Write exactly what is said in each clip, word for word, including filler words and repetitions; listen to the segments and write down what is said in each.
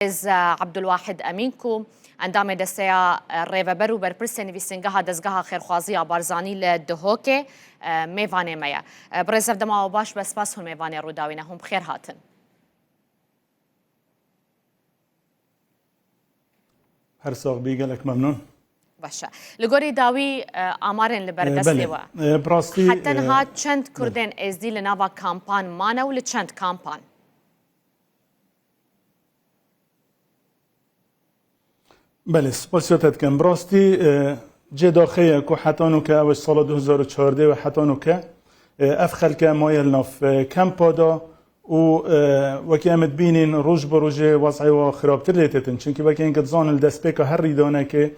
Birêz Ebdulwahid Emîn ku endamê desteya rêveber û berpirsê nivîsîngeha Dezgeha Xêrxwaziya Barzanî li Duhokê mêvanê me ye. Birêz, ev dema we baş be, spas hûn mêvanê Rûdawî ne, hûn bi xêr hatin. Her sax bî, gelek memnûn. Baş e. Li gorî dawî, e, amarên li ber destê we. Belê. E, bi rastî, heta niha, e, çend Kurdên Êzdî li nava kampan mane û li çend kampan? Belê, spasiya te dikim. Bi rastî, e, cê daxê ye ku heta nûke, ew ji sala du hezar û çardeh ve heta nûke, e, ev xelke maye li nav, e, kempa de û, e, wekî em dibînîn roj bi rojê wez'ê wa xirabtir lê têtin. Çimkî wekî hingê dizanin li destpêka her rîdanekê,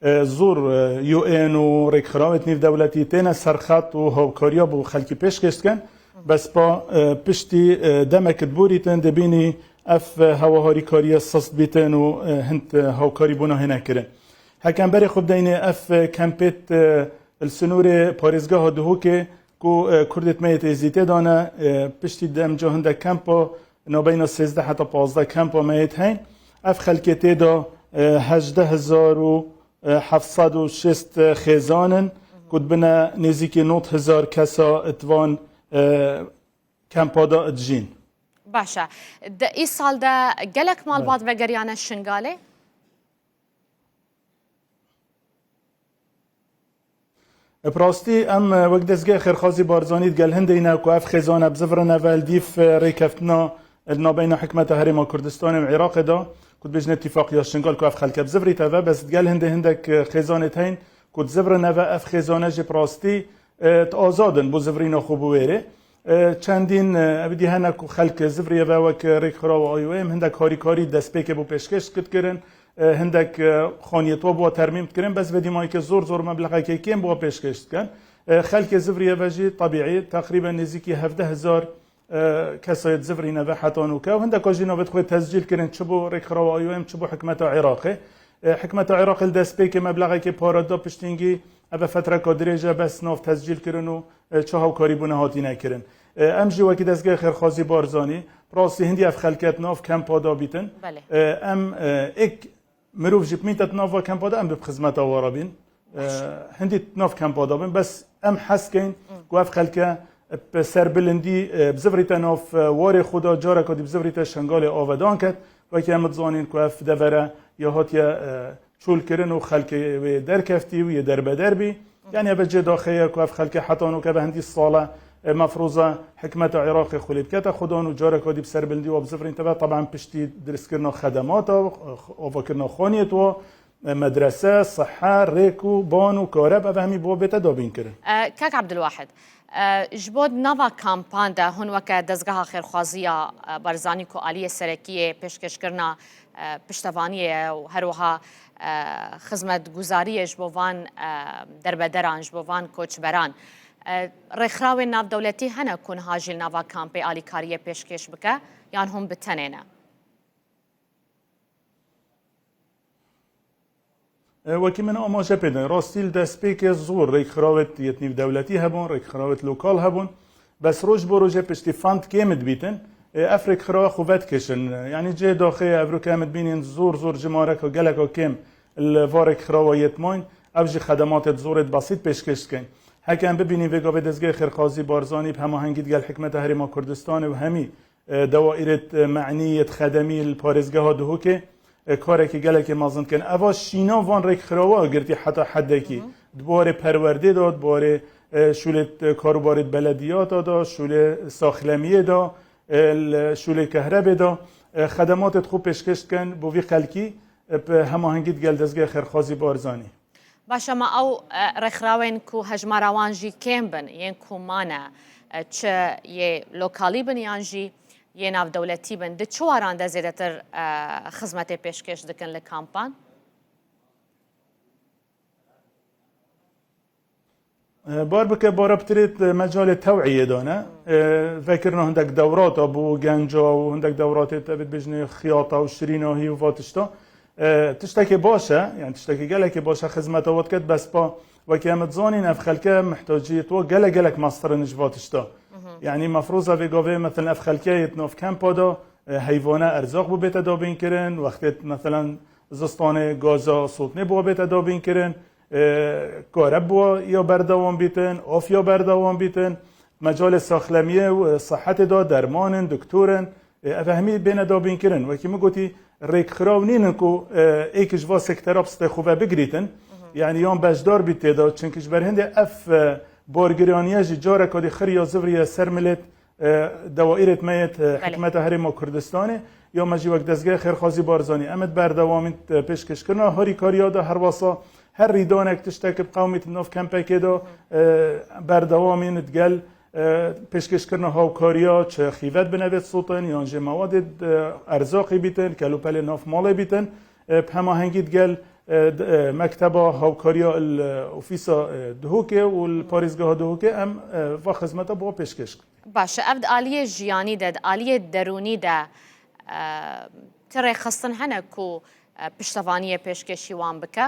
e, zor, e, U N û rêkxirawêt nîvdewletî têne ser xet û hawkariya bo xelkî pêşkêş dikin. Bes pa, e, piştî, e, demek diborîtin, dibînî ev, e, hewaharîkariye sist bîtin û, e, hind, e, hawkarîbûna hêne kirin. Heke em berê xwe bideynê ev, e, kempêt, e, li sinûrê parêzgeha Duhokê ku, e, Kurdêt me yê Êzî tê de ne, e, piştî demca hindek kempa, nabeyna sêzdeh heta pazdeh kempa me yê heyn. Ev xelkê tê de, e, hejdeh hezar û heft sed û şêst xêzan in ku dibine nêzîkî nod hezar kesa di van, e, kempa de dijîn. Baş e. Di îsal de gelek malbat vegeriyane Şingalê? Bi rastî em, e, wek Dezgehê Xêrxwazî Barzanî digel hindê ne ku ev xêzane bizivirine ve li dîv, e, rêkeftina li nabeyna hikûmeta Herêma Kurdistanê û Iraqê de, ku dibêjine Tîfaqiya Şingal, ku ev xelke bizivirîte ve, bes digel hindê hindek, e, xêzanê heyn ku dizivirine ve, ev xêzane jî bi rastî, e, di azad in bo zivirîna xwe bi wêrê. E, çendîn, e, ev dî hene ku xelk ziviriye ve wek rêkxirawa I O M, hindek harîkarî destpêkê bo pêşkêş dikit kirin, e, hindek, e, xaniyê to bo termîm dikirin, bes vê dîmayî ke zor zor meblexekê kêm bo pêşkêş dikin. E, xelkê ziviriye ve jî tebîî teqrîben nêzîkî hevdeh hezar, e, kesayê zivirîne ve heta nûke. Û hindeka jî navê xwe tescîl kirin, çi bo rêkxirawa I O M, çi bo hikûmeta Iraqê. E, hikûmeta Iraqê li destpêkê meblexekê para da, piştî hingî ev fetreka dirêj e bes nav tescîl kirin û, e, çi hawkarî bûne hatîne kirin. E, em jî wekî Dezgehê Xêrxwazî Barzanî, bi rastî hindî ev xelke di nav kempa da bîtin. Belê. E, em, e, êk mirov jî bimîte di nav va kempa de, em bi xizmeta wa re bîn. E, hindî di nav kempa da bin. Bes em hez keyn ku ev xelke bi serbilindî, e, bizivirîte nav, e, warê xwe de, careka dî bizivirîte Şengalê avedan ket. Wekî em dizanîn ku ev devere ya hatiye, e, çolkirin û xelkê wê derkeftî û yê derbeder bî. Yanî ev cê daxê ye ku ev xelkê heta nûke ve hindî sal e, e, mefrûza hikûmeta Iraqê xwe lê dikete xwedan û careka dî bi serbilindî wa bizivirînte ve, teben piştî dirêzkirina xedemata, avakirina xaniyê wa, e, medrese, sihe, rêk û ban û kareb, ev hemî bo bête dabînkirin. E, Kak Ebdulwahid, e, ji bo di nava kampan de hûn weke Dezgeha Xêrxwaziya, e, Barzanî ku aliyê serekî yê pêşkêşkirina, e, piştevaniyê ye û her wiha, e, xizmetguzariyê ji bo van, e, derbederan, ji bo van koçberan, e, rêkxirawên navdewletî hene ku niha jî li nava kampê alîkariyê pêşkêş bike yan hûn bi tenê ne? E, wekî min amaje pê de, rastî li destpêkê zor rêkxirawêt yêt nîvdewletî hebûn, rêkxirawêt lokal hebûn. Bes roj bo rojê piştî fend kêm dibîtin, e, ev rêkxirawa xwe vedikişin. Yanî cê daxê ye, evroke em dibînîn zor zor jimareka geleka kêm li va rêkxirawa yêt mayîn, ew jî xedematêt zorêt besît pêşkêş dikin. Heke em bibînîn vê gavê Dezgehê Xêrxwazî Barzanî bi hemahengî digel hikûmeta Herêma Kurdistanê û hemî e, dewaîrêt, e, me'nî yêt xedemî li parêzgeha Duhokê, e, karekî gelekî mezin dikin. Eva şîna van rêkxirawa girtî heta heddekî. Di warê perwerdê de, di warê, e, şûlê, e, karûbarê belediyata de, şûlê saxlemiyê de, e, li şûlê kehrebê de, e, xedematê xwe pêşkêş dikin bo vî xelkî, e, bi hemahengî digel Dezgehê Xêrxwazî Barzanî. Baş e, ma ew, e, rêkxirawên ku hejmara wan jî kêm bin, yên ku mane, e, çi yê lokalî bin yan jî yê navdewletî bin, di çi waran de zêdetir, e, xizmetê pêşkêş dikin li kampan? E, bar bike bara pitirêt, e, mecalê tew'iyê de ne. E, vekirina hindek dewrata bo genca û hindek dewratê te bêjinê xiyata û şirînahî û va tişta. E, tiştekê baş e, yani tiştekê gelekê baş e, xizmeta we diket, bes pa wekî em dizanîn ev xelke mihtaciyê to gelek gelek mestir in ji va tişta. Yani mefrûza vê gavê, mesela ev xelke yê di nav kempa de, e, heyvane erzaq bû bête dabînkirin, wextê, meselan, zistanê gaza sotinê bû bête dabînkirin, e, kare bû ya berdewam bîtin, of ya berdewam bîtin, mecalê saxlemiyê û, e, sihetê de derman in, doktor in, e, ev hemî bêne dabînkirin. Wekî min gotî, rêkxiraw nînin ku, e, êk ji va sektera bi stê xwe ve bigirîtin, yanî yan beşdar bît tê de, çimkî ji ber hindê ev, e, bargiraniye jî careka dî xiriya zivrî ye ser milêt, e, dewaîrêt me yêt, e, Belê. Hikûmeta Herêma Kurdistanê, ya me jî wek Dezgehê Xêrxwazî Barzanî, em ê di berdewamî, e, pêşkêşkirina harîkariya de herwesa her rîdanek tiştek bi qewmît di nav kempekê de, e, berdewamîn digel, e, pêşkêşkirina hawkariya çi xîvet binevêt sotin, yan jî mewadê, e, erzaqî bîtin, kelûpelê nav malê bîtin, e, bi hemahengî digel, e, d-, e, mekteba hawkariya li, e, ofîsa, e, Duhokê û li parêzgeha Duhokê em, e, va xizmeta bo pêşkêş kirin. Baş e, ev di aliyê jiyanî de, di aliyê derûnî de, e, ti rêxistin hene ku, e, piştevaniyê pêşkêşî wan bike?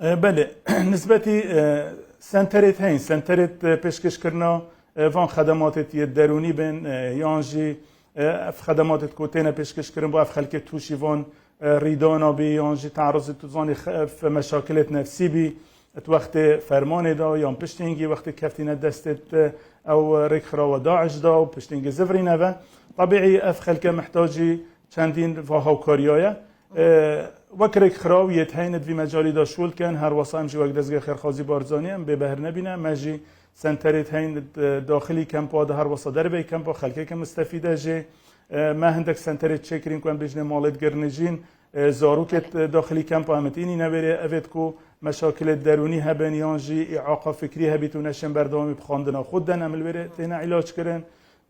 E, belê, nisbetî, e, senterêt heyîn, senterêt, e, pêşkêşkirina, e, van xedematêt yê derûnî bên, e, yan jî, e, ev xedematêt ku têne pêşkêşkirin bo ev xelkê tûşî van, e, rîdana bî, yan jî teeruzî tu zanî xe-, ev meşakilêt nefsî bî, di wextê fermanê de yan piştî hingî wextê keftîne destê, e, ew rêkxirawa DAIŞ de û piştî hingî zivrîne ve. Tebîî ev xelke mihtacî çendîn va hawkariya ye. E, wek rêkxiraw yê heyne di vî mecalî de şûl ken, her wesa em jî wek Dezgehê Xêrxwazî Barzanî em bêbehr nebîne, me jî senterêt heyne, e, daxilî kempa de, her wesa derveyî kempa xelkeke mistefîde jê. E, me hindek senterêt çêkirîn ku em bêjinê malêt girinijîn, e, zarokêt, e, daxilî kempa em tînîne wêrê, evêt ku meşakilêt derûnî hebin yan jî îaqa fikrî hebît û neşên berdewamî bi xwendina xwe den, em li wêrê têne îlac kirin.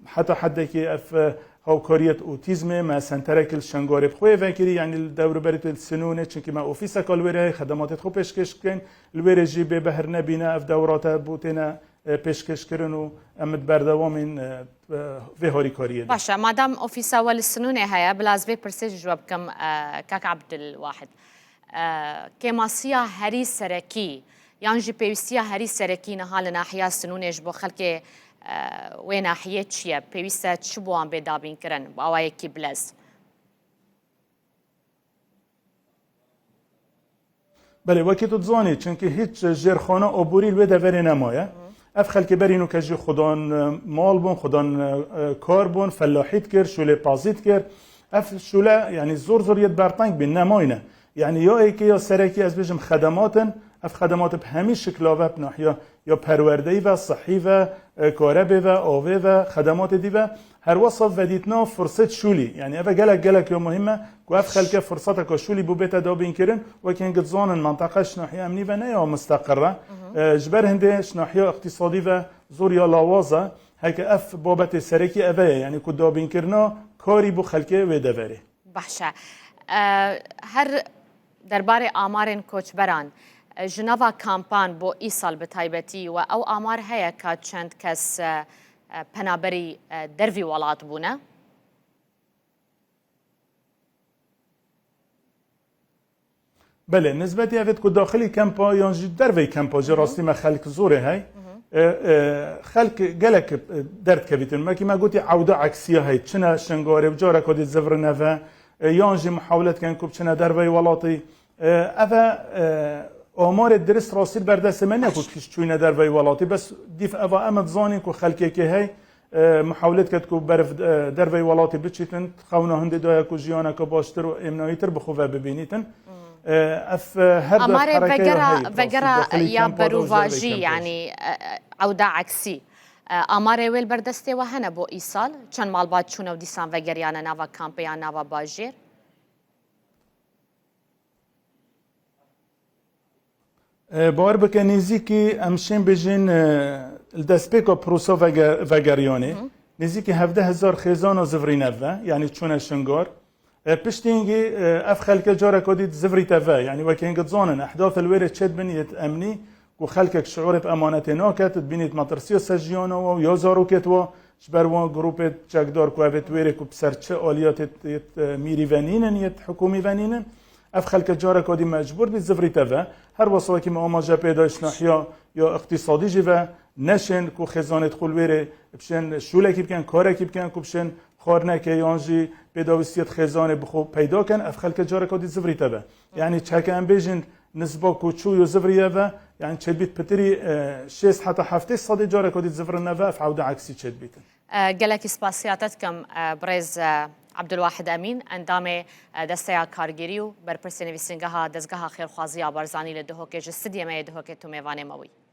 Heta heddekê ev, e, hawkariyet otîzmê me senterek li Şengarê bi xwe yê vekirî, yanî li dewriberê tê li Sinûnê, çimkî me ofîseka li wêrê heye, xedematê xwe pêşkêş dikin. Li wêrê jî bê behr nebîne, ev dewrate bo têne, e, pêşkêş kirin û em di berdewamîn, e, e, vê harîkariyê de. Baş e, madem ofîsa we li Sinûnê heye, bila ez vê pirsê jî ji we bikim, e, kak Abdulwahid. E, kêmasiya herî serekî yan jî pêwîstiya herî serekî niha li nahiya Sinûnê ji bo xelkê, e, wê nahiyê çi ye? Pêwîst e çi bi wan bê dabînkirin bi awayekî bilez? Belê, wekî tu dizanî, çimkî hîç jêrxana aborî li wê deverê nemaye. Ev xelkê berî nûke jî xudan, e, mal bûn, xudan, e, e, kar bûn, fellahî dikir, şûlê pazî dikir. Ev şûle, yanî zor zor yê berteng bîn, nemayne. Yanî ya êkê ya serekî ez bêjim xedemat in, ev xedemat bi hemî şikla ve bi nahiya ya perwerdeyî ve, sihî ve, e, karebê ve, avê ve, xedematê dî ve, her wesa vedîtina firset şûlî. Yanî eve gelek gelek ya muhîm e ku ev xelke firseteke şûlî bû bête dabînkirin, wekî hingî dizanin menteqe ji nahiya emnî ve ne ya misteqir e. E, ji ber hindê ji nahiya îqtîsadî ve zor ya lawaz e. Heke ev babetê serekî eve ye, yanî ku dabînkirina karî bo xelkê wê deverê. Baş e. E, her derbarê amarên koçberan, e, ji nava kampan bo îsal bi taybetî we ew amar heye ka çend kes, e, e, penaberî, e, dervî welat bûne? Belê, nisbetî evêt ku daxilî kempa yan jî derveyî kempa jî rastî me xelk zorê hey. E, e, xelk gelek, e, derdkevîtin. Mekî me gotî ewda eksiya hey. Çine Şingarê û careka dî zivrine ve, e, yan jî muhawilet ken ku biçine derveyî welatî. E, eve, e, amarê dirist rastî li ber destê me ne ku kişt çûyne derveyî welatî. Bes dîf eva em dizanîn ku xelkekê hey, e, muhawilet ket ku beriv, e, derveyî welatî biçîtin, xewna hindê daye ku jiyaneke baştir û êmnayîtir bi xwe ve bibînîtin. E, ev, e, her du Amarê herekeya vegera, heyî, vegera rastî, daxilî ya kempa de û ji derveyî berovajî, kempa jî. Yanî, e, e, ewda eksî. E, amarê wê li ber destê we hene bo îsal? Çend malbat çûne û dîsan vegeriyane nava kampê ya nava bajêr? E, bawer bike, nêzîkî em şên bêjin, e, li destpêka prosa vege-, vegeriyanê, nêzîkî hevdeh hezar xêzana zivrîne ve, yanî çûne Şingar. E, piştî hingî, e, ev xelke careka dî zivrîte ve, yanî wekî hingî dizanin, ehdath li wêrê çêdibin yêt emnî, ku xelkek şiûrê bi emanetê naket, dibînît metirsiya ser jiyana we û ya zarokêt we, ji ber wan grûpê çekdar ku evêt wêrê ku bi ser çi aliyatê yêt, e, mîrî ve nînin, yêt hikûmî ve nînin, ev xelke careka dî mecbûr bî zivrîte ve. Her wesa wekî me amaje pê da ji nahiya ya îqtîsadî jî ve, neşên ku xêzanê dixwe li wêrê bişên şûlekî bikin, karekî bikin ku bişên xwarinekê yan jî pêdawîstiyê di xêzanê bi xwe peyda kin, ev xelke careka dî zivirîte be. Yanî çeke em bêjin nisba ku çû yo ziviriye ve, yanî çêdibît pitirî, e, şêst heta heftê sedê careka dî zivirine ve, ev hewda eksî çêdibîtin. E, gelekî spasiya te dikim, e, birêz, e, Abdulwahid Emîn, endamê, e, Desteya Kargêrî û berpirsê nivîsîngeha Dezgeha Xêrxwazî ya Barzanî li Duhokê ji stûdiyê me yê Duhokê tu mêvanê me bûyî.